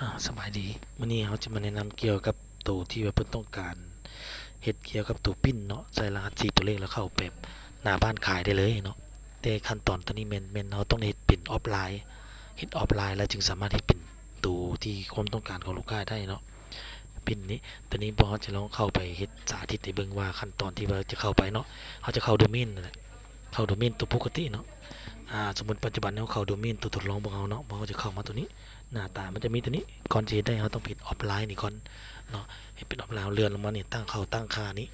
ອາ ສະບາຍດີ. ມື້ນີ້ເຮົາຈະມາແນະນຳກ່ຽວກັບໂຕທີ່ວ່າເພິ່ນຕ້ອງການເຮັດກ່ຽວກັບໂຕປິ້ນເນາະ, ໃສ່ລະຫັດສີ່ຕົວເລກແລ້ວເຂົ້າແບບໜ້າບ້ານຂາຍໄດ້ເລີຍເນາະ. ແຕ່ຂັ້ນຕອນໂຕນີ້ແມ່ນ ແມ່ນເຮົາຕ້ອງໄດ້ເຮັດເປັນອອຟລາຍ, ເຮັດອອຟລາຍແລ້ວຈຶ່ງສາມາດເຮັດເປັນໂຕທີ່ຄວາມຕ້ອງການຂອງລູກຄ້າໄດ້ເນາະ. ປິ້ນນີ້ ໂຕນີ້ພວກເຮົາຈະລອງເຂົ້າໄປເຮັດສາທິດໃຫ້ເບິ່ງວ່າຂັ້ນຕອນທີ່ວ່າຈະເຂົ້າໄປເນາະ, ເຮົາຈະເຂົ້າໂດເມນນັ້ນແຫຼະ. ເຂົ້າໂດເມນຕົວປົກກະຕິເນາະ. ອາ ສົມມຸດປັດຈຸບັນເຮົາເຂົ້າໂດເມນຕົວທົດລອງຂອງເຮົາເນາະ, ພວກເຮົາຈະເຂົ້າມາຕົວນີ້ ໜ້າຕາມັນຈະມີຕົວນີ້. ກ່ອນຈະເຮັດໄດ້ເຮົາຕ້ອງເຮັດອອຟລາຍນີ້ກ່ອນເນາະ, ເຮັດເປັນອອຟລາຍ ເລື່ອນລົງມານີ້ ຕັ້ງເຂົ້າ ຕັ້ງຄ່ານີ້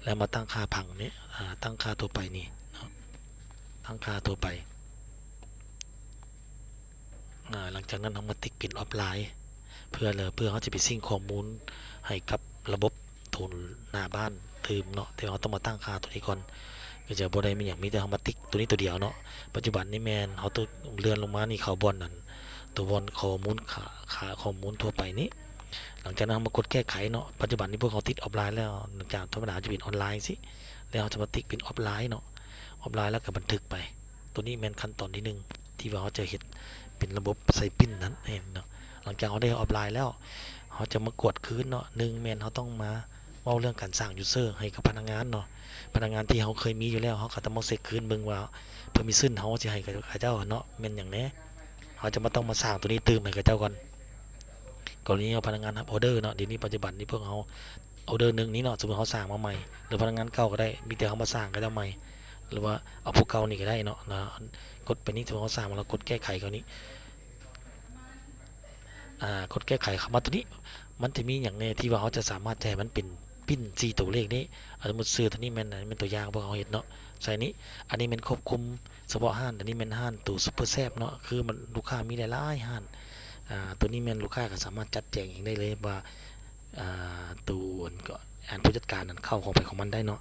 ແລ້ວມາຕັ້ງຄ່າຜັງນີ້ ອາ ຕັ້ງຄ່າທົ່ວໄປນີ້ເນາະ, ຕັ້ງຄ່າທົ່ວໄປ. ອາ ຫຼັງຈາກນັ້ນເຮົາມາຕິກເປັນອອຟລາຍ ເພື່ອ ເພື່ອເຮົາຈະໄປຊິງຂໍ້ມູນໃຫ້ກັບລະບົບໂຕໜ້າບ້ານຕື່ມເນາະ, ແຕ່ເຮົາຕ້ອງມາຕັ້ງຄ່າໂຕນີ້ກ່ອນ. ກໍຈະບໍ່ໄດ້ມີຫຍັງ ມີແຕ່ເຮົາມາຕິກໂຕນີ້ໂຕດຽວເນາະ. ປັດຈຸບັນນີ້ແມ່ນເຮົາຕ້ອງເລື່ອນລົງມານີ້ ເຂົ້າບ່ອນນັ້ນ ໂຕບ່ອນຂໍ້ມູນ ຄ່າ ຄ່າຂໍ້ມູນທົ່ວໄປນີ້. ຫຼັງຈາກນັ້ນເຮົາມາກົດແກ້ໄຂເນາະ. ປັດຈຸບັນນີ້ພວກເຮົາຕິດອອຟລາຍແລ້ວ, ຈາກທຳມະດາຈະເປັນອອນລາຍຊີ້ ແລ້ວເຮົາຈະມາຕິກເປັນອອຟລາຍເນາະ, ອອຟລາຍແລ້ວກໍບັນທຶກໄປ. ໂຕນີ້ແມ່ນຂັ້ນຕອນທີໜຶ່ງ ທີ່ວ່າເຮົາຈະເຮັດເປັນລະບົບໃສ່ປິ້ນນັ້ນເອງເນາະ. ຫຼັງຈາກເຮົາໄດ້ອອຟລາຍແລ້ວ ເຮົາຈະມາກວດຄືນເນາະ. ໜຶ່ງແມ່ນເຮົາຕ້ອງມາເວົ້າເລື່ອງການສ້າງຢູເຊີໃຫ້ກັບພະນັກງານເນາະ. ພະນັກງານທີ່ເຮົາເຄີຍມີຢູ່ແລ້ວ ເຮົາກໍຕ້ອງມາເຊັກຄືນເບິ່ງວ່າເພີມິດຊິນເຮົາຊິໃຫ້ກັບເຂົາເຈົ້າເນາະ ແມ່ນຫຍັງແດ່. ເຮົາຈະມາຕ້ອງມາສ້າງໂຕນີ້ຕື່ມໃຫ້ເຂົາເຈົ້າກ່ອນ. ກໍລະນີເຮົາພະນັກງານຮັບອໍເດີເນາະ, ດຽວນີ້ປັດຈຸບັນນີ້ພວກເຮົາ ອໍເດີໜຶ່ງນີ້ເນາະ, ສົມມຸດເຮົາສ້າງມາໃໝ່ ຫຼືພະນັກງານເກົ່າກໍໄດ້, ມີແຕ່ເຮົາມາສ້າງເຂົາເຈົ້າໃໝ່ ຫຼືວ່າເອົາຜູ້ເກົ່ານີ້ກໍໄດ້ເນາະ. ກົດໄປນີ້ ສົມມຸດເຮົາສ້າງມາແລ້ວ ກົດແກ້ໄຂເຂົ້ານີ້ ອາ ກົດແກ້ໄຂເຂົ້າມາໂຕນີ້ ມັນຈະມີຫຍັງແດ່ທີ່ວ່າເຮົາຈະສາມາດຈະໃຫ້ມັນເປັນປິ້ນສີ່ຕົວເລກນີ້. ອາ ສົມມຸດຊື່ໂຕນີ້ແມ່ນ ອັນນີ້ແມ່ນຕົວຢ່າງພວກເຮົາເຮັດເນາະ, ໃສ່ນີ້. ອັນນີ້ແມ່ນຄວບຄຸມສະເພາະຮ້ານ, ອັນນີ້ແມ່ນຮ້ານໂຕຊຸບເປີແຊບເນາະ, ຄືມັນລູກຄ້າມີຫຼາຍໆຮ້ານ. ອາ ໂຕນີ້ແມ່ນລູກຄ້າກໍສາມາດຈັດແຈງເອງໄດ້ເລີຍວ່າ ອາ ໂຕອັນ ກໍອັນຜູ້ຈັດການນັ້ນເຂົ້າຂອງໃຜຂອງມັນໄດ້ເນາະ.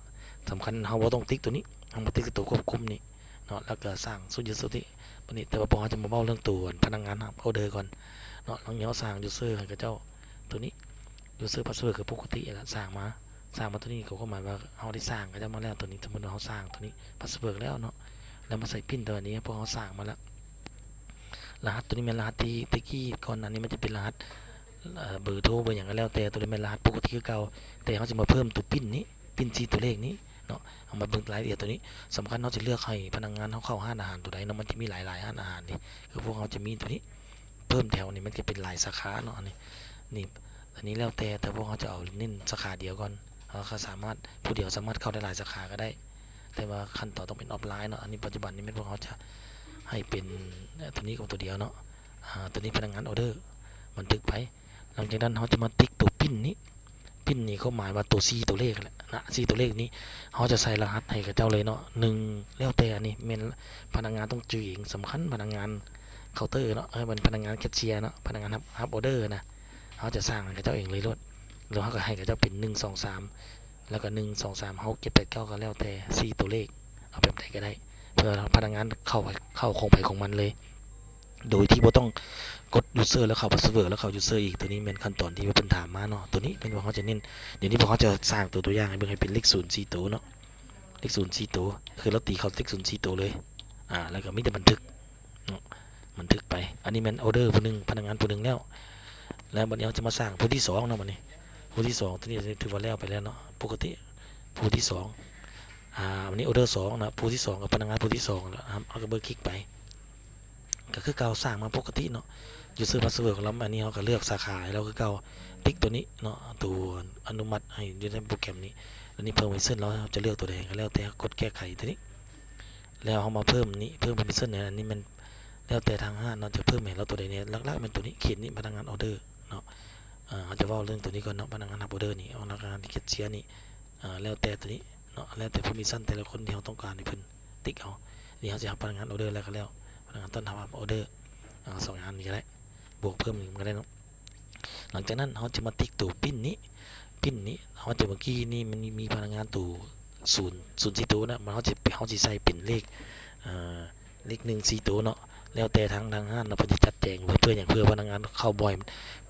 ສຳຄັນເຮົາບໍ່ຕ້ອງຕິກໂຕນີ້, ເຮົາມາຕິກແຕ່ໂຕຄວບຄຸມນີ້ເນາະ, ແລ້ວກໍສ້າງຊຸດຢູເຊີນີ້. ບັດນີ້ ແຕ່ວ່າພວກເຮົາຈະມາເວົ້າເລື່ອງໂຕອັນພະນັກງານຮັບອໍເດີກ່ອນເນາະ. ຫຼັງຈາກເຮົາສ້າງຢູເຊີໃຫ້ເຂົາເຈົ້າ ໂຕນີ້ ຢູເຊີພາສເວີດຄືປົກກະຕິແຫຼະ, ສ້າງມາ ສ້າງມາໂຕນີ້ກໍຄວາມໝາຍວ່າເຮົາໄດ້ສ້າງເຂົາເຈົ້າມາແລ້ວ. ໂຕນີ້ ສົມມຸດວ່າເຮົາສ້າງໂຕນີ້ ພາສເວີດແລ້ວເນາະ, ແລ້ວມາໃສ່ປິ້ນໂຕນີ້ ພວກເຮົາສ້າງມາແລ້ວ. ລະຫັດໂຕນີ້ແມ່ນລະຫັດທີ່ແຕ່ກີ້ກ່ອນໜ້ານີ້ມັນຈະເປັນລະຫັດ ເອີ ເບີໂທ ເບີຫຍັງກໍແລ້ວແຕ່, ໂຕນີ້ແມ່ນລະຫັດປົກກະຕິຄືເກົ່າ, ແຕ່ເຮົາຈະມາເພີ່ມໂຕປິ້ນນີ້ ປິ້ນສີ່ຕົວເລກນີ້ເນາະ. ເຮົາມາເບິ່ງລາຍລະອຽດໂຕນີ້. ສຳຄັນເຮົາຈະເລືອກໃຫ້ພະນັກງານເຮົາເຂົ້າຮ້ານອາຫານໂຕໃດເນາະ, ມັນຈະມີຫຼາຍໆຮ້ານອາຫານເດ້. ຄືພວກເຮົາຈະມີໂຕນີ້ ເພີ່ມແຖວນີ້ ມັນຈະເປັນຫຼາຍສາຂາເນາະ. ອັນນີ້ ນີ້ ອັນນີ້ແລ້ວແຕ່ ແຕ່ພວກເຮົາຈະເອົາເນັ້ນສາຂາດຽວກ່ອນ, ເຮົາກໍສາມາດ ຜູ້ດຽວສາມາດເຂົ້າໄດ້ຫຼາຍສາຂາກໍໄດ້, ແຕ່ວ່າຂັ້ນຕອນຕ້ອງເປັນອອຟລາຍເນາະ. ອັນນີ້ປັດຈຸບັນນີ້ແມ່ນພວກເຮົາຈະໃຫ້ເປັນ ເອີ ໂຕນີ້ກໍຕົວດຽວເນາະ. ອາ ໂຕນີ້ພະນັກງານອໍເດີ ບັນທຶກໄປ. ຫຼັງຈາກນັ້ນເຮົາຈະມາຕິກໂຕປິ້ນນີ້, ປິ້ນນີ້ຄວາມໝາຍວ່າໂຕສີ່ຕົວເລກຫັ້ນແຫຼະນະ, ສີ່ຕົວເລກນີ້ເຮົາຈະໃສ່ລະຫັດໃຫ້ເຂົາເຈົ້າເລີຍເນາະ. ໜຶ່ງ ແລ້ວແຕ່ ອັນນີ້ແມ່ນພະນັກງານຕ້ອງຈື່ເອງ, ສຳຄັນພະນັກງານເຄົາເຕີເນາະ, ເອີ ແມ່ນພະນັກງານແຄຊເຊຍເນາະ, ພະນັກງານຮັບ ຮັບອໍເດີນະ. ເຮົາຈະສ້າງໃຫ້ເຂົາເຈົ້າເອງເລີຍໂລດ, ແລ້ວເຮົາກໍໃຫ້ເຂົາເຈົ້າເປັນໜຶ່ງ ສອງ ສາມ ແລ້ວກໍໜຶ່ງ ສອງ ສາມ ຫົກ ເຈັດ ແປດ ເກົ້າ ກໍແລ້ວແຕ່ສີ່ຕົວເລກ, ເອົາແບບໃດກໍໄດ້ ເພື່ອພະນັກງານເຂົ້າ ເຂົ້າຂອງໃຜຂອງມັນເລີຍ ໂດຍທີ່ບໍ່ຕ້ອງກົດຢູເຊີແລ້ວເຂົ້າພາສເວີດ ແລ້ວເຂົ້າຢູເຊີອີກ. ໂຕນີ້ແມ່ນຂັ້ນຕອນທີ່ວ່າເພິ່ນຖາມມາເນາະ. ໂຕນີ້ແມ່ນວ່າເຮົາຈະເນັ້ນ, ດຽວນີ້ພວກເຮົາຈະສ້າງໂຕ ຕົວຢ່າງໃຫ້ເບິ່ງ ໃຫ້ເປັນເລກສູນສີ່ໂຕເນາະ, ເລກສູນສີ່ໂຕ ຄືເຮົາຕີເຂົ້າເລກສູນສີ່ໂຕເລີຍ. ອາ ແລ້ວກໍມີແຕ່ບັນທຶກ ເນາະ ບັນທຶກໄປ. ອັນນີ້ແມ່ນອໍເດີຜູ້ໜຶ່ງ ພະນັກງານຜູ້ໜຶ່ງແລ້ວ. ແລ້ວບັດນີ້ເຮົາຈະມາສ້າງຜູ້ທີສອງເນາະ. ບັດນີ້ຜູ້ທີສອງ ໂຕນີ້ຖືວ່າແລ້ວໄປແລ້ວເນາະ, ປົກກະຕິຜູ້ທີສອງ. ອາ ອັນນີ້ອໍເດີສອງນະ, ຜູ້ທີສອງ ກັບພະນັກງານຜູ້ທີສອງ. ແລ້ວເຮົາກໍເບິ່ງຄລິກໄປ ກໍຄືເກົ່າ, ສ້າງມາປົກກະຕິເນາະ. ຢູເຊີພາສເວີດຂອງເຮົາ ອັນນີ້ເຮົາກໍເລືອກສາຂາໃຫ້ລາວຄືເກົ່າ, ຕິກໂຕນີ້ເນາະ, ໂຕອະນຸມັດໃຫ້ຢູ່ໃນໂປຣແກຣມນີ້. ແລ້ວນີ້ເພີ່ມເປີເຊັນ ເຮົາຈະເລືອກໂຕໃດກໍແລ້ວແຕ່, ກົດແກ້ໄຂໂຕນີ້. ແລ້ວເຮົາມາເພີ່ມນີ້ ເພີ່ມເປີເຊັນໃນອັນນີ້ແມ່ນແລ້ວແຕ່ທາງຮ້ານເນາະ ຈະເພີ່ມໃຫ້ເຮົາໂຕໃດແດ່. ຫຼັກໆແມ່ນໂຕນີ້ ເຂດນີ້ ພະນັກງານອໍເດີເນາະ. ເຮົາຈະເວົ້າເລື່ອງໂຕນີ້ກ່ອນເນາະ, ພະນັກງານຮັບອໍເດີນີ້ ພະນັກງານທີ່ແຄຊເຊຍນີ້ ແລ້ວແຕ່ໂຕນີ້ເນາະ, ແລ້ວແຕ່ເພີມິດຊັນແຕ່ລະຄົນທີ່ເຮົາຕ້ອງການໃຫ້ເພິ່ນຕິກເອົາ. ນີ້ເຮົາຊິຮັບພະນັກງານອໍເດີແລ້ວກໍແລ້ວ, ພະນັກງານຕ້ອນຮັບ ຮັບອໍເດີ ອາ ສອງອັນນີ້ກໍໄດ້, ບວກເພີ່ມອີກກໍໄດ້ເນາະ. ຫຼັງຈາກນັ້ນເຮົາຈະມາຕິກໂຕປິ້ນນີ້, ປິ້ນນີ້ເຮົາຈະ ເມື່ອກີ້ນີ້ມັນມີພະນັກງານໂຕສູນ ສູນສີ່ໂຕນະ, ເຮົາຈະ ເຮົາຊິໃສ່ເປັນເລກ ເອີ ເລກໜຶ່ງສີ່ໂຕເນາະ. ແລ້ວແຕ່ທາງ ທາງຮ້ານເນາະ ເພິ່ນຊິຈັດແຈງເພື່ອຫຍັງ, ເພື່ອພະນັກງານເຂົ້າບໍ່ໃຫ້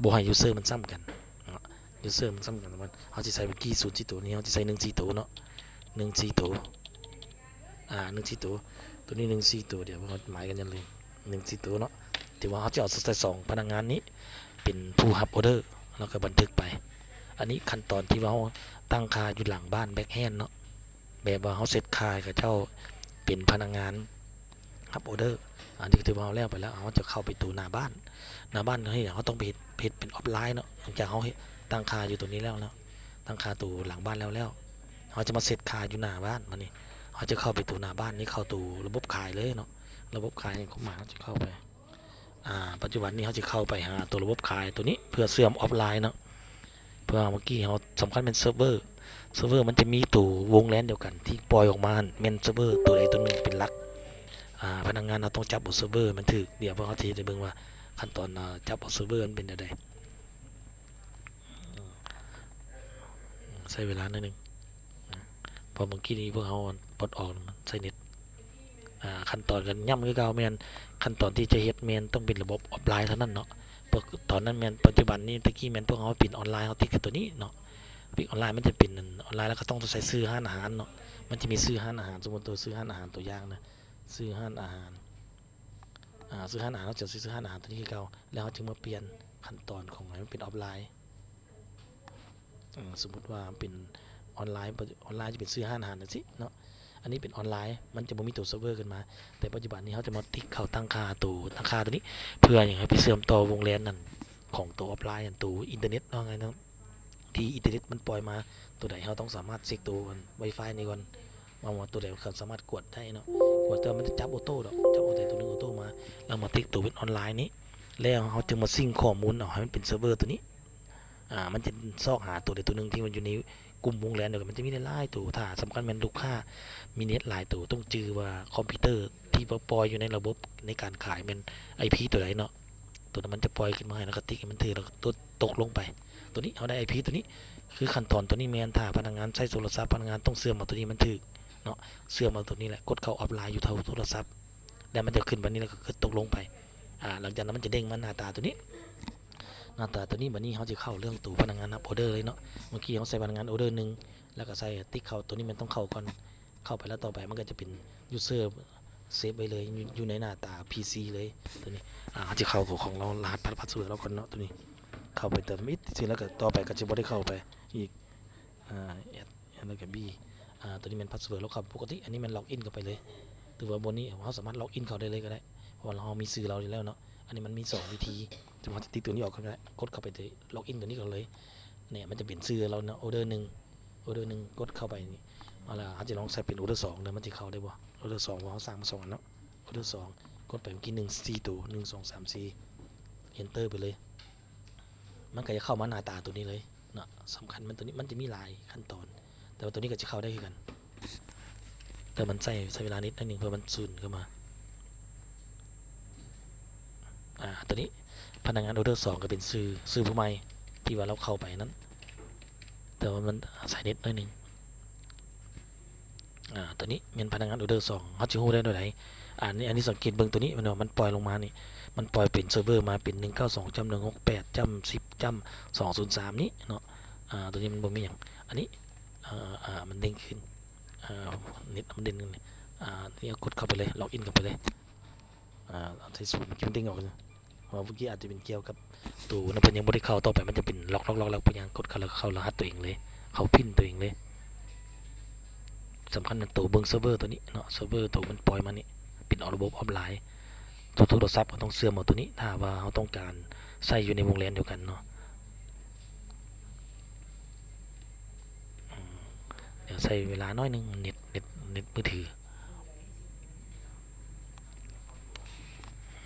ບໍ່ໃຫ້ຢູເຊີມັນຊ້ຳກັນເນາະ, ຢູເຊີມັນຊ້ຳກັນ. ເຮົາຊິໃສ່ເມື່ອກີ້ສູນສີ່ໂຕນີ້ ເຮົາຊິໃສ່ໜຶ່ງສີ່ໂຕເນາະ, ໜຶ່ງສີ່ໂຕ ອາ ໜຶ່ງສີ່ໂຕ, ໂຕນີ້ໜຶ່ງສີ່ໂຕ. ດຽວເຮົາໝາຍກັນຢ່າລືມ ໜຶ່ງສີ່ໂຕເນາະ. ຖືວ່າເຮົາຈະເອົາໃສ່ສອງພະນັກງານນີ້ ເປັນຜູ້ຮັບອໍເດີ ແລ້ວກໍບັນທຶກໄປ. ອັນນີ້ຂັ້ນຕອນທີ່ວ່າເຮົາຕັ້ງຄ່າຢູ່ຫຼັງບ້ານ backhand ເນາະ, ແບບວ່າເຮົາເຊັດຄ່າໃຫ້ເຂົາເຈົ້າເປັນພະນັກງານຮັບອໍເດີ. ອັນນີ້ກໍຖືວ່າເຮົາແລ້ວໄປແລ້ວ, ເຮົາຈະເຂົ້າໄປໂຕໜ້າບ້ານ. ໜ້າບ້ານເຮົາເຮັດຫຍັງ? ເຮົາຕ້ອງໄປເຮັດ ເຮັດເປັນອອຟລາຍເນາະ. ຫຼັງຈາກເຮົາເຮັດ ຕັ້ງຄ່າຢູ່ໂຕນີ້ແລ້ວເນາະ, ຕັ້ງຄ່າໂຕຫຼັງບ້ານແລ້ວແລ້ວ, ເຮົາຈະມາເຊັດຄ່າຢູ່ໜ້າບ້ານ. ບາດນີ້ເຮົາຈະເຂົ້າໄປໂຕໜ້າບ້ານນີ້, ເຂົ້າໂຕລະບົບຂາຍເລີຍເນາະ. ລະບົບຂາຍນີ້ ຄວາມໝາຍເຮົາຈະເຂົ້າໄປ ອາ ປັດຈຸບັນນີ້ເຮົາຈະເຂົ້າໄປຫາໂຕລະບົບຂາຍໂຕນີ້ ເພື່ອເຊື່ອມອອຟລາຍເນາະ. ເພື່ອເມື່ອກີ້ເຮົາ ສຳຄັນແມ່ນເຊີບເວີ, ເຊີບເວີມັນຈະມີໂຕວົງແລນດຽວກັນທີ່ປ່ອຍອອກມາຫັ້ນ ແມ່ນເຊີບເວີໂຕໃດໂຕໜຶ່ງເປັນຫຼັກ. ອາ ພະນັກງານເຮົາຕ້ອງຈັບເອົາເຊີບເວີໃຫ້ມັນຖືກ. ດຽວພວກເຮົາຈະເຮັດໃຫ້ເບິ່ງວ່າຂັ້ນຕອນ ອາ ຈັບເອົາເຊີບເວີມັນເປັນແນວໃດ. ໃຊ້ເວລາໜ້ອຍໜຶ່ງ ເພາະເມື່ອກີ້ນີ້ພວກເຮົາປອດອອກ ມັນໃຊ້ເນັດ. ອາ ຂັ້ນຕອນກໍຢ້ຳຄືເກົ່າ ແມ່ນຂັ້ນຕອນທີ່ຈະເຮັດແມ່ນຕ້ອງເປັນລະບົບອອຟລາຍເທົ່ານັ້ນເນາະ. ເພາະຕອນນັ້ນແມ່ນ ປັດຈຸບັນນີ້ ແຕ່ກີ້ແມ່ນພວກເຮົາປິດອອນລາຍ ເຮົາຕິດແຕ່ໂຕນີ້ເນາະ, ປິດອອນລາຍ ມັນຈະເປັນອອນລາຍ ແລ້ວກໍຕ້ອງໃຊ້ຊື່ຮ້ານອາຫານເນາະ. ມັນຈະມີຊື່ຮ້ານອາຫານ, ສົມມຸດໂຕຊື່ຮ້ານອາຫານ ຕົວຢ່າງນະ, ຊື່ຮ້ານອາຫານ ອາ ຊື່ຮ້ານອາຫານ ເຮົາຈະຊື້ຮ້ານອາຫານໂຕນີ້ຄືເກົ່າ ແລ້ວເຮົາຈຶ່ງມາປ່ຽນຂັ້ນຕອນຂອງໃຫ້ມັນເປັນອອຟລາຍ. ເອີ ສົມມຸດວ່າເປັນອອນລາຍ, ອອນລາຍຈະເປັນຊື່ຮ້ານອາຫານຈັ່ງຊີ້ເນາະ. ອັນນີ້ເປັນອອນລາຍ ມັນຈະບໍ່ມີໂຕເຊີບເວີຂຶ້ນມາ. ແຕ່ປັດຈຸບັນນີ້ເຮົາຈະມາຕິດເຂົ້າຕັ້ງຄ່າໂຕ ຕັ້ງຄ່າໂຕນີ້ ເພື່ອຫຍັງ? ໃຫ້ໄປເຊື່ອມຕໍ່ວົງແລນນັ້ນຂອງໂຕອອຟລາຍນັ້ນ, ໂຕອິນເຕີເນັດເນາະ, ງ່າຍເນາະ. ທີ່ອິນເຕີເນັດມັນປ່ອຍມາໂຕໃດ ເຮົາຕ້ອງສາມາດເຊັກໂຕ Wi-Fi ນີ້ກ່ອນ ວ່າ ວ່າໂຕໃດມັນກໍສາມາດກວດໄດ້ເນາະ, ກວດແຕ່ວ່າມັນຈະຈັບໂອໂຕ້ດອກ, ຈັບເອົາແຕ່ໂຕໜຶ່ງໂອໂຕ້ມາ, ແລ້ວມາຕິດໂຕເປັນອອນລາຍນີ້, ແລ້ວເຮົາຈຶ່ງມາຊິງຂໍ້ມູນເອົາໃຫ້ມັນເປັນເຊີບເວີໂຕນີ້. ອາ ມັນຈະຊອກຫາໂຕໃດໂຕໜຶ່ງທີ່ມັນຢູ່ໃນກຸ່ມວົງແລນດຽວກັນ, ມັນຈະມີຫຼາຍໆໂຕ. ຖ້າສຳຄັນແມ່ນລູກຄ້າມີເນັດຫຼາຍໂຕ, ຕ້ອງຈື່ວ່າຄອມພິວເຕີທີ່ວ່າປ່ອຍຢູ່ໃນລະບົບໃນການຂາຍແມ່ນໄອພີໂຕໃດເນາະ. ໂຕນັ້ນມັນຈະປ່ອຍຂຶ້ນມາໃຫ້ ແລ້ວກໍຕິກໃຫ້ມັນຖືກ ແລ້ວກໍຕົກລົງໄປ. ໂຕນີ້ເຮົາໄດ້ໄອພີໂຕນີ້ ຄືຂັ້ນຕອນໂຕນີ້ແມ່ນ ຖ້າພະນັກງານໃຊ້ໂທລະສັບ ພະນັກງານຕ້ອງເຊື່ອມເອົາໂຕນີ້ມັນຖືກເນາະ, ເຊື່ອມເອົາໂຕນີ້ແຫຼະ ກົດເຂົ້າອອຟລາຍຢູ່ເທົ່າໂທລະສັບ ແລ້ວມັນຈະຂຶ້ນບາດນີ້ ແລ້ວກໍກົດຕົກລົງໄປ. ອາ ຫຼັງຈາກນັ້ນມັນຈະເດ້ງມາໜ້າຕາໂຕນີ້ ໜ້າຕາໂຕນີ້. ບາດນີ້ເຮົາຈະເຂົ້າເລື່ອງໂຕພະນັກງານຮັບອໍເດີເລີຍເນາະ. ເມື່ອກີ້ເຮົາໃສ່ພະນັກງານອໍເດີໜຶ່ງ ແລ້ວກໍໃສ່ ຕິກເຂົ້າ ໂຕນີ້ແມ່ນຕ້ອງເຂົ້າກ່ອນ. ເຂົ້າໄປແລ້ວ ຕໍ່ໄປມັນກໍຈະເປັນ user save ໄວ້ເລີຍ ຢູ່ ຢູ່ໃນໜ້າຕາ ພີຊີ ເລີຍໂຕນີ້. ອາ ເຮົາຈະເຂົ້າຂອງລາວ ລະຫັດ password ລາວກ່ອນເນາະ. ໂຕນີ້ເຂົ້າໄປເຕີມອີກຊື່ ແລ້ວກໍຕໍ່ໄປກໍຈະບໍ່ໄດ້ເຂົ້າໄປອີກ. ອາ add ແລ້ວກໍ B ອາ ໂຕນີ້ແມ່ນ password ລາວເຂົ້າປົກກະຕິ. ອັນນີ້ແມ່ນ login ເຂົ້າໄປເລີຍ. ຖືວ່າບ່ອນນີ້ເຮົາສາມາດ login ເຂົ້າໄດ້ເລີຍກໍໄດ້ ເພາະວ່າເຮົາມີຊື່ລາວຢູ່ແລ້ວເນາະ. ອັນນີ້ມັນມີສອງວິທີ ເຮົາຈະຕິດໂຕນີ້ອອກກໍໄດ້ ກົດເຂົ້າໄປ login ໂຕນີ້ກ່ອນເລີຍ. ນີ້ມັນຈະເປັນຊື່ລາວເນາະ order ໜຶ່ງ order ໜຶ່ງ ກົດເຂົ້າໄປນີ້. ເອົາລະ ເຮົາຈະລອງໃສ່ເປັນ order ສອງເດີ ມັນຈະເຂົ້າໄດ້ບໍ່? order ສອງ ເພາະເຮົາສ້າງມາສອງອັນເນາະ. order ສອງ ກົດໄປເມື່ອກີ້ໜຶ່ງ ສີ່ໂຕ ໜຶ່ງ ສອງ ສາມ ສີ່ enter ໄປເລີຍ. ມັນກໍຈະເຂົ້າມາໜ້າຕາໂຕນີ້ເລີຍເນາະ. ສຳຄັນມັນໂຕນີ້ ມັນຈະມີຫຼາຍຂັ້ນຕອນ ແຕ່ວ່າໂຕນີ້ກໍຈະເຂົ້າໄດ້ຄືກັນ ແຕ່ມັນໃຊ້ ໃຊ້ເວລານິດໜ້ອຍໜຶ່ງ ເພື່ອມັນສູນເຂົ້າມາ. ອາ ໂຕນີ້ພະນັກງານ order ສອງ ກໍເປັນຊື່ ຊື່ຜູ້ໃໝ່ທີ່ວ່າລາວເຂົ້າໄປນັ້ນ ແຕ່ວ່າມັນອາໄສເນັດໜ້ອຍໜຶ່ງ. ອາ ໂຕນີ້ແມ່ນພະນັກງານ order ສອງ ເຮົາຈະຮູ້ໄດ້ແນວໃດ? ອັນນີ້ ອັນນີ້ສັງເກດເບິ່ງໂຕນີ້ ແມ່ນວ່າມັນປ່ອຍລົງມານີ້ ມັນປ່ອຍເປັນເຊີບເວີມາເປັນ ໜຶ່ງເກົ້າສອງ ໜຶ່ງຫົກແປດ ສິບ ສອງສູນສາມນີ້ເນາະ. ອາ ໂຕນີ້ມັນບໍ່ມີຫຍັງ. ອັນນີ້ ອາ ອາ ມັນເດ້ງຂຶ້ນ ອາ ເນັດມັນເດ້ງຂຶ້ນ. ອາ ນີ້ເຮົາກົດເຂົ້າໄປເລີຍ login ເຂົ້າໄປເລີຍ. ອາ ໃສ່ສູນ ມັນຈຶ່ງເດ້ງອອກ. ເພາະວ່າເມື່ອກີ້ອາດຈະເປັນກ່ຽວກັບໂຕນັ້ນ ເພິ່ນຍັງບໍ່ໄດ້ເຂົ້າ. ຕໍ່ໄປມັນຈະເປັນລັອກໆໆ ແລ້ວເພິ່ນຍັງກົດເຂົ້າ ແລ້ວເຂົ້າລະຫັດຕົວເອງເລີຍ ເຂົ້າພິນຕົວເອງເລີຍ. ສຳຄັນແມ່ນໂຕເບິ່ງເຊີບເວີໂຕນີ້ເນາະ ເຊີບເວີໂຕມັນປ່ອຍມານີ້ ເປັນອອກລະບົບອອຟລາຍ. ໂຕໂທລະສັບກໍຕ້ອງເຊື່ອມເອົາໂຕນີ້ ຖ້າວ່າເຮົາຕ້ອງການໃຊ້ຢູ່ໃນວົງແລນດຽວກັນເນາະ. ອືມ ດຽວໃຊ້ເວລາໜ້ອຍໜຶ່ງ ເນັດ ເນັດ ເນັດມືຖື.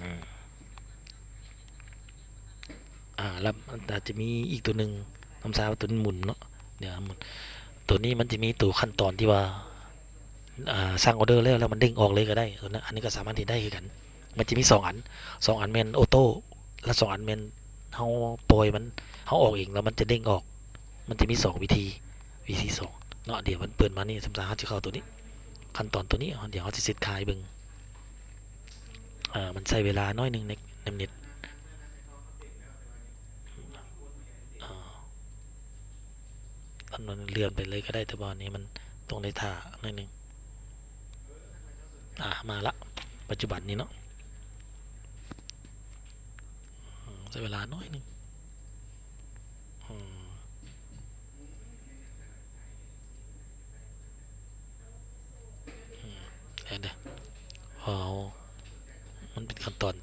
ອືມ ອາ ແລ້ວມັນອາດຈະມີອີກໂຕໜຶ່ງ ນ້ຳຊາໂຕນີ້ໝູນເນາະ ດຽວໝູນ. ໂຕນີ້ມັນຈະມີໂຕຂັ້ນຕອນທີ່ວ່າ ອາ ສັ່ງອອເດີແລ້ວ ແລ້ວມັນເດ້ງອອກເລີຍກໍໄດ້ ໂຕນັ້ນ ອັນນີ້ກໍສາມາດເຮັດໄດ້ຄືກັນ. ມັນຈະມີສອງອັນ ສອງອັນແມ່ນໂອໂຕ້ ແລະ ສອງອັນແມ່ນເຮົາປ່ອຍມັນ ເຮົາອອກເອງ ແລ້ວມັນຈະເດ້ງອອກ. ມັນຈະມີສອງວິທີ ວິທີສອງເນາະ. ດຽວມັນເປີດມານີ້ ສົມມຸດເຮົາຈະເຂົ້າໂຕນີ້ ຂັ້ນຕອນໂຕນີ້ ດຽວເຮົາຈະເຊັດຄ່າໃຫ້ເບິ່ງ. ອາ ມັນໃຊ້ເວລາໜ້ອຍໜຶ່ງໃນ ໃນເນັດ. ອາ ອັນນັ້ນເລື່ອນໄປເລີຍກໍໄດ້ ແຕ່ວ່ານີ້ມັນຕ້ອງໄດ້ຖ້າໜ້ອຍໜຶ່ງ. ອາ ມາລະ ປັດຈຸບັນນີ້ເນາະ ອືມ ໃຊ້ເວລາໜ້ອຍໜຶ່ງ.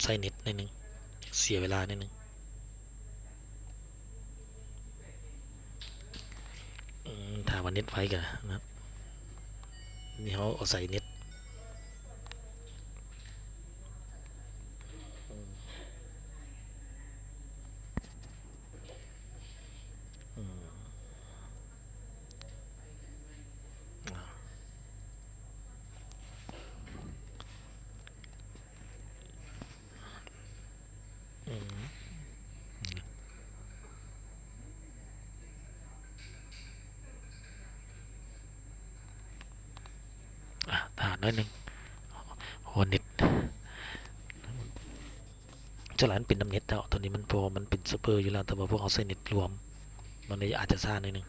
ໃຊ້ເນັດໜ້ອຍໜຶ່ງ ເສຍເວລາໜ້ອຍໜຶ່ງ. ອືມ ຖ້າວ່າເນັດໄວກໍນະ ນີ້ເຮົາເອົາໃສ່ເນັດ ອືມ ອາ ອືມ ອາ ຖ້າໜ້ອຍໜຶ່ງ ຫົວເນັດ ສ່ວນຫຼາຍມັນເປັນນຳເນັດແລ້ວ ຕົວນີ້ມັນ ເພາະວ່າມັນເປັນເຊີບເວີຢູ່ແລ້ວ ແຕ່ວ່າພວກເຮົາໃຊ້ເນັດລວມ ມັນເລີຍອາດຈະຊ້າໜ້ອຍໜຶ່ງ.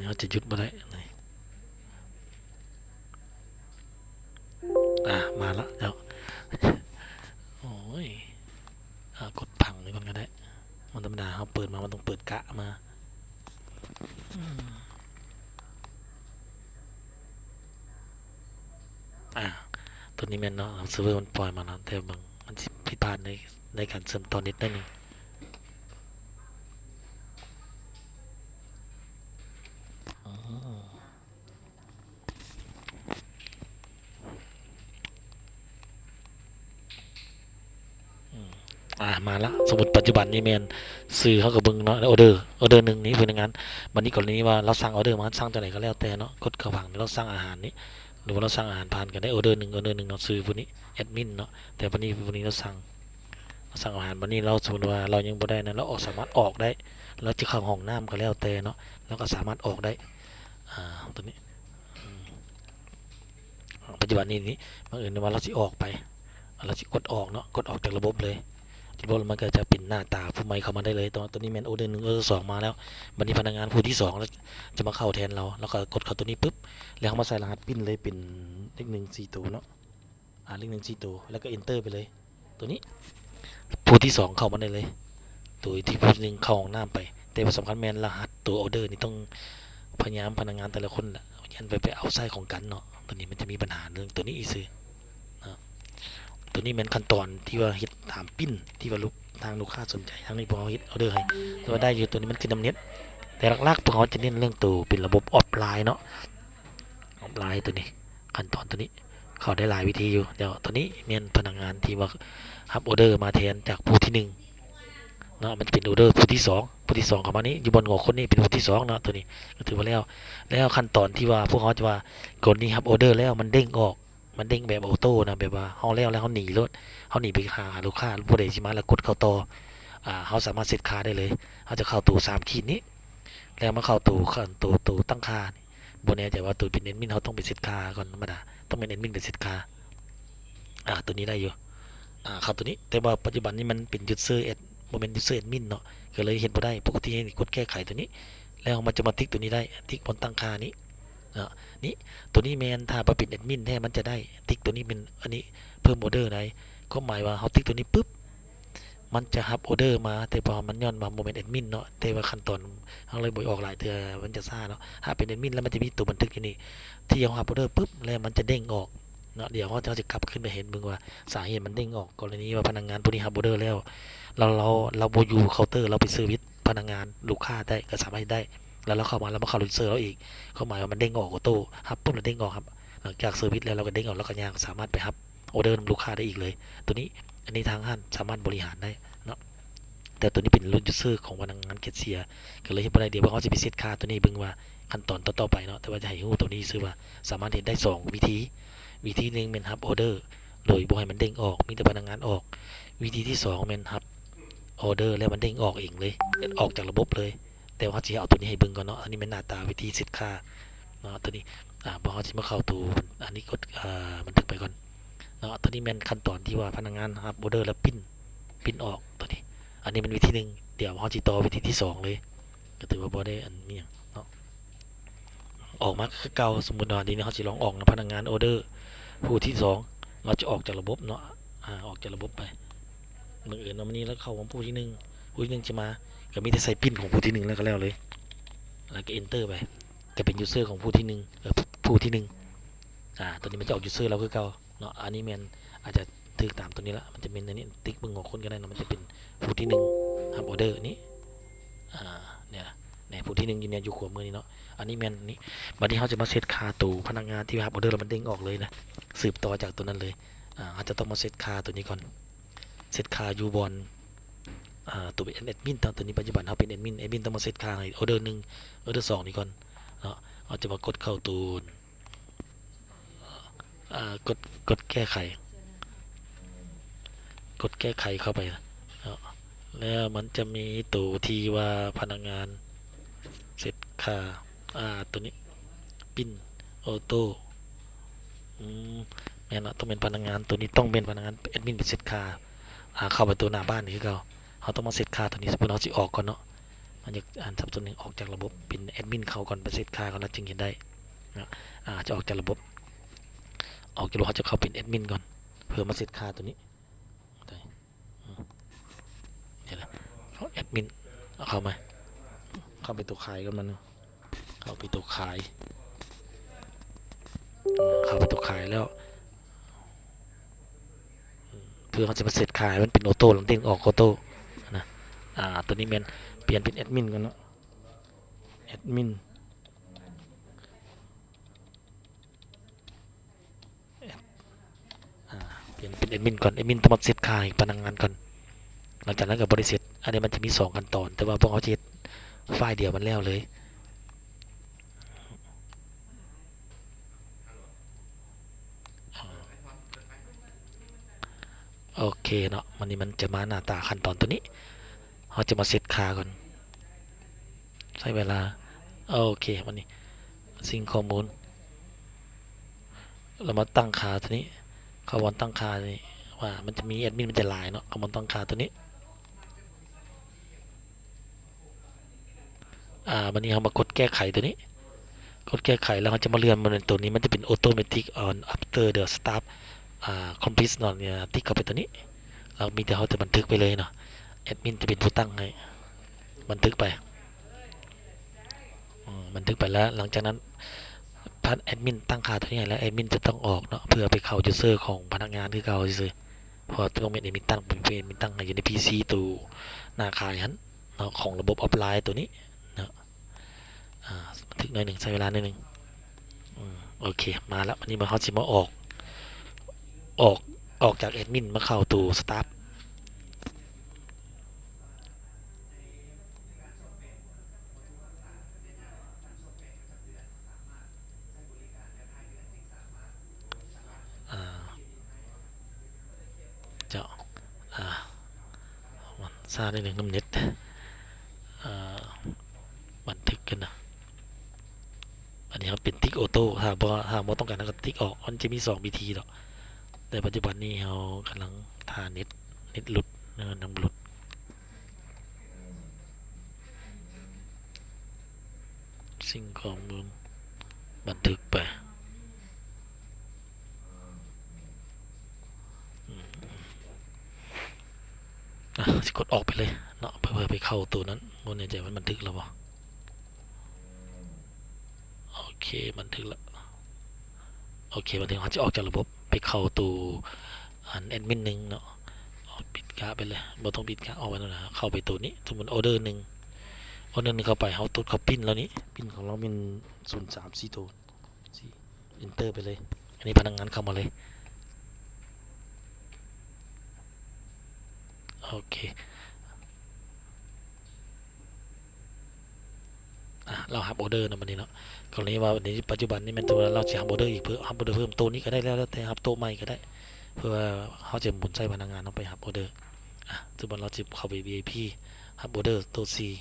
ເຮົາຈະຢຸດບໍ່ໄດ້ ອາ ມາລະເຈົ້າ ໂອ້ຍ ອາ ກົດພັງນີ້ກ່ອນກໍໄດ້ ມັນທຳມະດາ ເຮົາເປີດມາ ມັນຕ້ອງເປີດກະມາ ອືມ ອາ ຕົວນີ້ແມ່ນເນາະ ເຊີບເວີມັນປ່ອຍມາເນາະ ແຕ່ບາງ ມັນຊິຜິດພາດໃນ ໃນການເຊື່ອມຕໍ່ເນັດໜ້ອຍໜຶ່ງ ອືມ. ອາ ມາລະ ສົມມຸດປັດຈຸບັນນີ້ແມ່ນຊື່ເຮົາກໍເບິ່ງເນາະ ອໍເດີ ອໍເດີໜຶ່ງນີ້ ພະນັກງານ ບັດນີ້ກໍລະນີວ່າລາວສັ່ງອໍເດີມາ ສັ່ງຈັ່ງໃດກໍແລ້ວແຕ່ເນາະ ກົດເຂົ້າຜັງນີ້ ລາວສັ່ງອາຫານນີ້ ຫຼືວ່າລາວສັ່ງອາຫານຜ່ານກໍໄດ້ ອໍເດີໜຶ່ງ ອໍເດີໜຶ່ງເນາະ ຊື່ຜູ້ນີ້ແອັດມິນເນາະ ແຕ່ບັດນີ້ຜູ້ນີ້ລາວສັ່ງ ລາວສັ່ງອາຫານ ບັດນີ້ລາວ ສົມມຸດວ່າລາວຍັງບໍ່ໄດ້ນັ້ນ ລາວອອກ ສາມາດອອກໄດ້ ລາວຈະເຂົ້າຫ້ອງນ້ຳກໍແລ້ວແຕ່ເນາະ ລາວກໍສາມາດອອກໄດ້ ອາ ຕົວນີ້ ອືມ ປັດຈຸບັນນີ້ນີ້ ບັງເອີນວ່າລາວຊິອອກໄປ ລາວຊິກົດອອກເນາະ ກົດອອກຈາກລະບົບເລີຍ ລະບົບມັນກໍຈະເປັນໜ້າຕາຜູ້ໃໝ່ເຂົ້າມາໄດ້ເລີຍ ແຕ່ວ່າຕົວນີ້ແມ່ນອໍເດີໜຶ່ງ ອໍເດີສອງມາແລ້ວ ບັດນີ້ພະນັກງານຜູ້ທີສອງລະ ຈະມາເຂົ້າແທນລາວ ລາວກໍກົດເຂົ້າຕົວນີ້ປຶບ ແລ້ວເຮົາມາໃສ່ລະຫັດປິນເລີຍ ເປັນເລກໜຶ່ງສີ່ໂຕເນາະ ອາ ເລກໜຶ່ງສີ່ໂຕ ແລ້ວກໍເອັນເຕີໄປເລີຍ ຕົວນີ້ ຜູ້ທີສອງເຂົ້າມາໄດ້ເລີຍ ໂດຍທີ່ຜູ້ທີໜຶ່ງເຂົ້າຫ້ອງນ້ຳໄປ ແຕ່ວ່າສຳຄັນແມ່ນລະຫັດຕົວອໍເດີນີ້ ຕ້ອງພະຍາຍາມພະນັກງານແຕ່ລະຄົນລະ ຢ້ານໄປ ໄປເອົາໃຊ້ຂອງກັນເນາະ ຕົວນີ້ມັນຈະມີບັນຫາເລື່ອງຕົວນີ້ຊື່ໆ ເນາະ ຕົວນີ້ແມ່ນຂັ້ນຕອນທີ່ວ່າເຮັດຕາມປິ້ນ ທີ່ວ່າລູກ ທາງລູກຄ້າສົນໃຈ ທາງນີ້ພວກເຮົາເຮັດອໍເດີໃຫ້ ແຕ່ວ່າໄດ້ຢູ່ ຕົວນີ້ມັນຄືນຳເນັດ ແຕ່ຫຼັກໆພວກເຮົາຈະເນັ້ນເລື່ອງໂຕເປັນລະບົບອອຟລາຍເນາະ ອອຟລາຍຕົວນີ້ ຂັ້ນຕອນຕົວນີ້ ເຂົ້າໄດ້ຫຼາຍວິທີຢູ່ ແລ້ວຕົວນີ້ແມ່ນພະນັກງານທີ່ວ່າຮັບອໍເດີມາແທນຈາກຜູ້ທີໜຶ່ງເນາະ ມັນຈະເປັນອໍເດີຜູ້ທີສອງ ຜູ້ທີສອງເຂົ້າມານີ້ ຢູ່ບ່ອນຫົວຄົນນີ້ເປັນຜູ້ທີສອງເນາະ ຕົວນີ້ກໍຖືວ່າແລ້ວ ແລ້ວຂັ້ນຕອນທີ່ວ່າພວກເຮົາຈະວ່າ ກົນນີ້ຮັບອໍເດີແລ້ວມັນເດ້ງອອກ ມັນເດ້ງແບບໂອໂຕ້ນະ ແບບວ່າເຮົາແລ້ວແລ້ວເຮົາໜີໂລດ ເຮົາໜີໄປຫາລູກຄ້າ ຜູ້ໃດຊິມາແລ້ວກົດເຂົ້າຕໍ່ ອາ ເຮົາສາມາດເຊັດຄ່າໄດ້ເລີຍ ເຮົາຈະເຂົ້າໂຕສາມຂີດນີ້ ແລ້ວມາເຂົ້າໂຕ ໂຕ ໂຕຕັ້ງຄ່ານີ້ ບໍ່ແນ່ໃຈວ່າໂຕເປັນແອັດມິນ ເຮົາຕ້ອງໄປເຊັດຄ່າກ່ອນ ທຳມະດາຕ້ອງແມ່ນແອັດມິນໄປເຊັດຄ່າ ອາ ໂຕນີ້ໄດ້ຢູ່ ອາ ເຂົ້າໂຕນີ້ ແຕ່ວ່າປັດຈຸບັນນີ້ມັນເປັນຢູເຊີແອັດ ບໍ່ແມ່ນຢູເຊີແອັດມິນເນາະ ກໍເລີຍເຮັດບໍ່ໄດ້ ປົກກະຕິໃຫ້ກົດແກ້ໄຂໂຕນີ້ ແລ້ວມັນຈະມາຕິກໂຕນີ້ໄດ້ ຕິກບ່ອນຕັ້ງຄ່ານີ້ ເນາະ ນີ້ ໂຕນີ້ແມ່ນ ຖ້າວ່າເປັນແອັດມິນແທ້ມັນຈະໄດ້ ຕິກໂຕນີ້ເປັນ ອັນນີ້ເພີ່ມອໍເດີໄດ້ ຄວາມໝາຍວ່າເຮົາຕິກໂຕນີ້ປຶບ ມັນຈະຮັບອໍເດີມາ ແຕ່ວ່າມັນຍ້ອນວ່າບໍ່ແມ່ນແອັດມິນເນາະ ແຕ່ວ່າຂັ້ນຕອນເຮົາເລີຍບໍ່ອອກຫຼາຍເທື່ອ ມັນຈະຊ້າເນາະ ຖ້າເປັນແອັດມິນແລ້ວມັນຈະມີໂຕບັນທຶກຢູ່ນີ້ ທີ່ເຮົາຮັບອໍເດີປຶບ ແລ້ວມັນຈະເດ້ງອອກເນາະ ດຽວເຮົາ ເຮົາຈະກັບຄືນໄປເຫັນເບິ່ງວ່າສາເຫດມັນເດ້ງອອກ ກໍລະນີວ່າພະນັກງານຜູ້ນີ້ຮັບອໍເດີແລ້ວ ແລ້ວລາວ ລາວບໍ່ຢູ່ເຄົາເຕີ ລາວໄປເຊີວິດພະນັກງານລູກຄ້າໄດ້ ກໍສາມາດເຮັດໄດ້ ແລ້ວລາວເຂົ້າມາ ລາວມາເຂົ້າເຊັນເຊີລາວອີກ ຄວາມໝາຍວ່າມັນເດ້ງອອກໂອໂຕ້ ຮັບປຸບແລ້ວເດ້ງອອກ ຫຼັງຈາກເຊີວິດແລ້ວ ລາວກໍເດ້ງອອກ ລາວກໍຍ່າງສາມາດໄປຮັບ ອໍເດີນຳລູກຄ້າໄດ້ອີກເລີຍ ໂຕນີ້ ອັນນີ້ທາງຮ້ານສາມາດບໍລິຫານໄດ້ເນາະ ແຕ່ໂຕນີ້ເປັນລຸ້ນຢູເຊີຂອງພະນັກງານແຄຊເຊຍ ກໍເລີຍເຮັດບໍ່ໄດ້ ດຽວພວກເຮົາຊິໄປເຊັດຄ່າໂຕນີ້ເບິ່ງວ່າຂັ້ນຕອນຕໍ່ໆໄປເນາະ ແຕ່ວ່າຈະໃຫ້ຮູ້ໂຕນີ້ຊື່ວ່າສາມາດເຮັດໄດ້ສອງວິທີ ວິທີໜຶ່ງແມ່ນຮັບອໍເດີໂດຍບໍ່ໃຫ້ມັນເດ້ງອອກ ມີແຕ່ພະນັກງານອອກ ວິທີທີສອງແມ່ນຮັບອໍເດີແລ້ວມັນເດ້ງອອກເອງເລີຍ ອອກຈາກລະບົບເລີຍ ແຕ່ວ່າເຮົາຊິເອົາໂຕນີ້ໃຫ້ເບິ່ງກ່ອນເນາະ ອັນນີ້ແມ່ນໜ້າຕາວິທີເຊັດຄ່າເນາະ ໂຕນີ້ ອາ ພວກເຮົາຊິມາເຂົ້າໂຕ ອັນນີ້ກົດ ອາ ບັນທຶກໄປກ່ອນ ເນາະ ຕົວນີ້ແມ່ນຂັ້ນຕອນທີ່ວ່າພະນັກງານຮັບອໍເດີແລ້ວປິ່ນ ປິ່ນອອກຕົວນີ້. ອັນນີ້ແມ່ນວິທີໜຶ່ງ ດຽວເຮົາຊິຕໍ່ວິທີທີສອງເລີຍ ກໍຖືວ່າບໍ່ໄດ້ອັນມີຫຍັງເນາະ. ອອກມາຄືເກົ່າ. ສົມມຸດວ່າດຽວນີ້ເຮົາຊິລອງອອກນຳພະນັກງານອໍເດີຜູ້ທີສອງ ເຮົາຈະອອກຈາກລະບົບເນາະ ອາ ອອກຈາກລະບົບໄປ. ບັງເອີນວ່າມື້ນີ້ລາວເຂົ້າຂອງຜູ້ທີໜຶ່ງ ຜູ້ທີໜຶ່ງຈະມາ ກໍມີແຕ່ໃສ່ປິ່ນຂອງຜູ້ທີໜຶ່ງແລ້ວກໍແລ້ວເລີຍ ແລ້ວກໍເອັນເຕີໄປ ກໍເປັນຢູເຊີຂອງຜູ້ທີໜຶ່ງ ເອີ ຜູ້ທີໜຶ່ງ. ອາ ຕົວນີ້ມັນຈະອອກຢູເຊີລາວຄືເກົ່າເນາະ. ອັນນີ້ແມ່ນອາດຈະຖືກຕາມຕົວນີ້ລະ ມັນຈະເປັນອັນນີ້ ຕິກເບິ່ງຫົວຄົນກໍໄດ້ເນາະ ມັນຈະເປັນຜູ້ທີໜຶ່ງຮັບອໍເດີນີ້. ອາ ນີ້ ນີ້ຜູ້ທີໜຶ່ງຢູ່ນີ້ ຢູ່ຂວາມືນີ້ເນາະ. ອັນນີ້ແມ່ນນີ້ ບັດນີ້ເຮົາຈະມາເຊັດຄ່າໂຕພະນັກງານທີ່ຮັບອໍເດີແລ້ວມັນເດ້ງອອກເລີຍນະ ສືບຕໍ່ຈາກຕົວນັ້ນເລີຍ. ອາ ເຮົາຈະຕ້ອງມາເຊັດຄ່າຕົວນີ້ກ່ອນ ເຊັດຄ່າຢູ່ບ່ອນ ອາ ຕົວເປັນແອດມິນເນາະ. ຕົວນີ້ປັດຈຸບັນເຮົາເປັນແອດມິນ ແອດມິນຕ້ອງມາເຊັດຄ່າໃຫ້ອໍເດີໜຶ່ງ ອໍເດີສອງນີ້ກ່ອນເນາະ. ເຮົາຈະມາກົດເຂົ້າໂຕ ອາ ກົດ ກົດແກ້ໄຂ ກົດແກ້ໄຂເຂົ້າໄປເນາະ ແລ້ວມັນຈະມີໂຕທີ່ວ່າພະນັກງານເຊັດຄ່າ ອາ ໂຕນີ້ ປິ່ນ ອໍໂຕ້ ອືມ ແມ່ນລະ ຕ້ອງເປັນພະນັກງານ ໂຕນີ້ຕ້ອງເປັນພະນັກງານແອດມິນໄປເຊັດຄ່າ ອາ ເຂົ້າໄປໂຕໜ້າບ້ານນີ້ຄືເກົ່າ. ເຮົາຕ້ອງມາເຊັດຄ່າໂຕນີ້ ສົມມຸດເຮົາຊິອອກກ່ອນເນາະ ເຮົາຢາກອັນສັບສົນ ອອກຈາກລະບົບ ເປັນແອດມິນເຂົ້າກ່ອນ ໄປເຊັດຄ່າກ່ອນ ແລ້ວຈຶ່ງເຮັດໄດ້ເນາະ. ອາ ຈະອອກຈາກລະບົບ ອອກຈາກລະບົບ ເຮົາຈະເຂົ້າເປັນແອດມິນກ່ອນ ເພື່ອມາເຊັດຄ່າໂຕນີ້. ອືມ ນີ້ແຫຼະ ແອດມິນ ເອົາເຂົ້າມາ ເຂົ້າໄປໂຕຂາຍກັບມັນ ເຂົ້າໄປໂຕຂາຍ ເຂົ້າໄປໂຕຂາຍແລ້ວ ເພື່ອເຮົາຈະມາເຊັດຄ່າໃຫ້ມັນເປັນອໍໂຕ້ ແລ້ວເດ້ງອອກອໍໂຕ້ນະ. ອາ ໂຕນີ້ແມ່ນປ່ຽນເປັນແອດມິນກ່ອນເນາະ ແອດມິນ ອາ ປ່ຽນເປັນແອດມິນກ່ອນ ແອດມິນຕ້ອງມາເຊັດຄ່າໃຫ້ພະນັກງານກ່ອນ ຫຼັງຈາກນັ້ນກໍບໍລິເຊັດ. ອັນນີ້ມັນຈະມີສອງຂັ້ນຕອນ ແຕ່ວ່າພວກເຮົາຈະເຮັດຟາຍດຽວມັນແລ້ວເລີຍ. ໂອເຄເນາະ ມັນນີ້ມັນຈະມາໜ້າຕາຂັ້ນຕອນຕົວນີ້ ເຮົາຈະມາເຊັດຄ່າກ່ອນ ໃຊ້ເວລາ ໂອເຄ ບັດນີ້ຊິງຂໍ້ມູນ ແລ້ວມາຕັ້ງຄ່າຕົວນີ້ ເຂົ້າບ່ອນຕັ້ງຄ່ານີ້ ວ່າມັນຈະມີແອດມິນມັນຈະຫຼາຍເນາະ ເຂົ້າບ່ອນຕັ້ງຄ່າຕົວນີ້. ອາ ບັດນີ້ເຮົາມາກົດແກ້ໄຂຕົວນີ້ ກົດແກ້ໄຂແລ້ວເຮົາຈະມາເລື່ອນ ມັນເປັນຕົວນີ້ ມັນຈະເປັນ automatic on after the staff ອາ complete ເນາະ ຕິກເຂົ້າໄປຕົວນີ້ ແລ້ວມີແຕ່ເຮົາແຕ່ບັນທຶກໄປເລີຍເນາະ ແອດມິນຈະເປັນຜູ້ຕັ້ງໃຫ້ ບັນທຶກໄປ ອືມ ບັນທຶກໄປແລ້ວ ຫຼັງຈາກນັ້ນ ພະ ແອດມິນຕັ້ງຄ່າຕົວນີ້ໃຫ້ແລ້ວ ແອດມິນຈະຕ້ອງອອກເນາະ ເພື່ອໄປເຂົ້າຢູເຊີຂອງພະນັກງານຄືເກົ່າຊື່ໆ ເພາະວ່າຕ້ອງເປັນແອດມິນຕັ້ງ ເປັນແອດມິນຕັ້ງໃຫ້ຢູ່ໃນພີຊີໂຕໜ້າຂາຍຫັ້ນເນາະ ຂອງລະບົບອອຟລາຍໂຕນີ້ເນາະ. ອາ ບັນທຶກໜ້ອຍໜຶ່ງ ໃຊ້ເວລາໜ້ອຍໜຶ່ງ. ອືມ ໂອເຄ ມາລະ ບັດນີ້ເຮົາຊິມາອອກ ອອກ ອອກຈາກແອດມິນມາເຂົ້າໂຕສະຕາຟ. ອາ ເຈົ້າ ອາ ມັນຊ້າໜ້ອຍໜຶ່ງນຳເນັດ ອາ ບັນທຶກກັນນະ. ອັນນີ້ເຮົາເປັນຕິກອໍໂຕ້ ຖ້າບໍ່ ຖ້າບໍ່ຕ້ອງການ ເຮົາກໍຕິກອອກ. ມັນຈະມີສອງວິທີດອກ ແຕ່ປັດຈຸບັນນີ້ເຮົາກຳລັງຖ້າເນັດ ເນັດຫຼຸດ ເນາະ ນຳຫຼຸດ. ສິ່ງຂອງເບິ່ງ ບັນທຶກໄປ. ອາ ຊິກົດອອກໄປເລີຍເນາະ ເພື່ອ ເພື່ອໄປເຂົ້າໂຕນັ້ນ. ບໍ່ແນ່ໃຈວ່າມັນບັນທຶກແລ້ວບໍ່. ໂອເຄ ບັນທຶກລະ. ໂອເຄ ບັນທຶກ. ເຮົາຈະອອກຈາກລະບົບ ໄປເຂົ້າໂຕອັນແອດມິນໜຶ່ງເນາະ. ເອົາ ປິດກະໄປເລີຍ ບໍ່ຕ້ອງປິດກະ ອອກໄປໂລດນະ. ເຂົ້າໄປໂຕນີ້ ສົມມຸດອໍເດີໜຶ່ງ ອໍເດີໜຶ່ງເຂົ້າໄປ ເຮົາຕົດເຂົ້າປິ່ນລາວນີ້ ປິ່ນຂອງລາວແມ່ນສູນສາມສີ່ໂຕ ເອັນເຕີໄປເລີຍ. ອັນນີ້ພະນັກງານເຂົ້າມາເລີຍ. ໂອເຄ ອາ ລາວຮັບອໍເດີເນາະ ບັດນີ້ເນາະ. ກໍເລີຍວ່າໃນປັດຈຸບັນນີ້ແມ່ນ ສົມມຸດວ່າລາວຊິຮັບອໍເດີອີກ ເພີ່ມ ຮັບອໍເດີເພີ່ມໂຕນີ້ກໍໄດ້ ແລ້ວແຕ່ ຮັບໂຕໃໝ່ກໍໄດ້ ເພື່ອວ່າເຮົາຈະໝູນໃຊ້ພະນັກງານເຮົາໄປຮັບອໍເດີ. ອາ ສົມມຸດວ່າລາວຊິເຂົ້າໄປ ວີໄອພີ ຮັບອໍເດີໂຕສີ່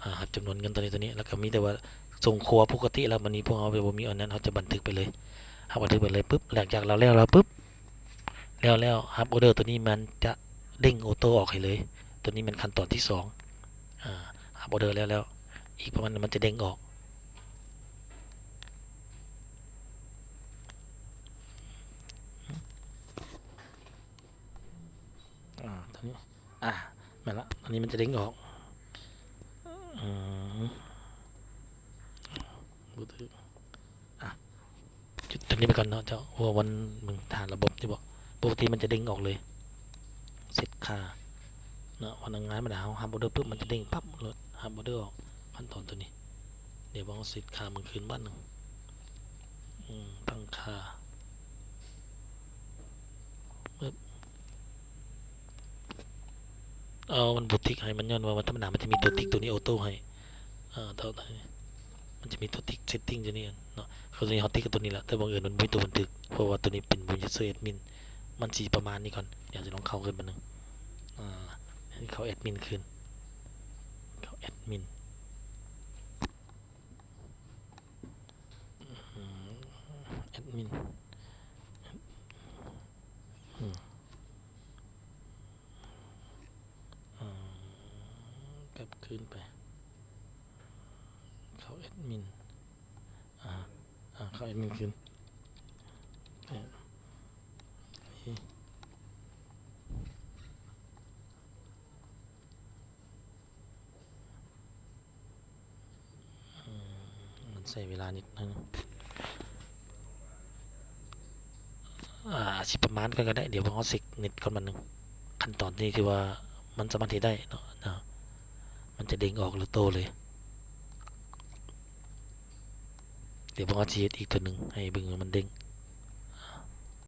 ອາ ຮັບຈຳນວນເງິນຕົວນີ້ ຕົວນີ້ ແລ້ວກໍມີແຕ່ວ່າສົ່ງຄົວປົກກະຕິ. ແລ້ວບັດນີ້ພວກເຮົາບໍ່ມີອັນນັ້ນ ເຮົາຈະບັນທຶກໄປເລີຍ ຮັບອອເດີໄປເລີຍປຶບ ຫຼັງຈາກເຮົາແລ້ວແລ້ວປຶບ ແລ້ວແລ້ວຮັບອອເດີໂຕນີ້ມັນຈະເດ້ງໂອໂຕ້ອອກໃຫ້ເລີຍ. ໂຕນີ້ແມ່ນຂັ້ນຕອນທີສອງ ອາ ຮັບອອເດີແລ້ວແລ້ວ ອີກປະມານມັນຈະເດ້ງອອກ. ອາ ຕົວນີ້ ອາ ແມ່ນລະ ອັນນີ້ມັນຈະເດ້ງອອກ ອືມ ບໍ່ຖືກ ອາ ຈຸດຕົງນີ້ໄປກ່ອນເນາະເຈົ້າ ເພາະວ່າມັນ ເບິ່ງຖານລະບົບນີ້ບໍ ປົກກະຕິມັນຈະເດ້ງອອກເລີຍ ເຊັດຄ່າເນາະ. ພະນັກງານມາ ເຮົາຮັບອອເດີປຶບ ມັນຈະເດ້ງປັບໂລດ ຮັບອອເດີອອກ ຂັ້ນຕອນຕົວນີ້. ດຽວເຮົາເຊັດຄ່າມັນຄືນບາດໜຶ່ງ ອືມ ຕັ້ງຄ່າ ປຶບ ເອົາ ມັນບໍ່ຕິກໃຫ້ ມັນຍ້ອນວ່າມັນທຳມະດາມັນຈະມີຕົວຕິກຕົວນີ້ໂອໂຕ້ໃຫ້ ເອີ ຕົວ ມັນຈະມີຕົວຕິກເຊັດຕິ້ງຢູ່ນີ້ເນາະ. ຄືຕົວນີ້ເຮົາຕິກກັບຕົວນີ້ລະ ແຕ່ບັງເອີນມັນບໍ່ມີຕົວບັນທຶກ ເພາະວ່າຕົວນີ້ເປັນ Windows Admin ມັນຊິປະມານນີ້ກ່ອນ. ດຽວຈະລອງເຂົ້າຄືນບາດໜຶ່ງ ອາ ເຂົ້າແອັດມິນຄືນ ເຂົ້າແອັດມິນ ອືມ ແອັດມິນ ອືມ ອືມ ກັບຄືນໄປ ເຂົ້າແອັດມິນ ອາ ອາ ເຂົ້າແອັດມິນຄືນ ເອີ ອືມ ມັນໃຊ້ເວລານິດໜຶ່ງ ອາ ອາດຊິປະມານກ່ອນກໍໄດ້. ດຽວເຮົາເຊັກເນັດກ່ອນບາດໜຶ່ງ ຂັ້ນຕອນນີ້ຖືວ່າມັນສາມາດເຮັດໄດ້ເນາະ ເນາະ ມັນຈະເດ້ງອອກໂອໂຕ້ເລີຍ. ດຽວເຮົາຊິເຮັດອີກຕົວໜຶ່ງໃຫ້ເບິ່ງວ່າມັນເດ້ງ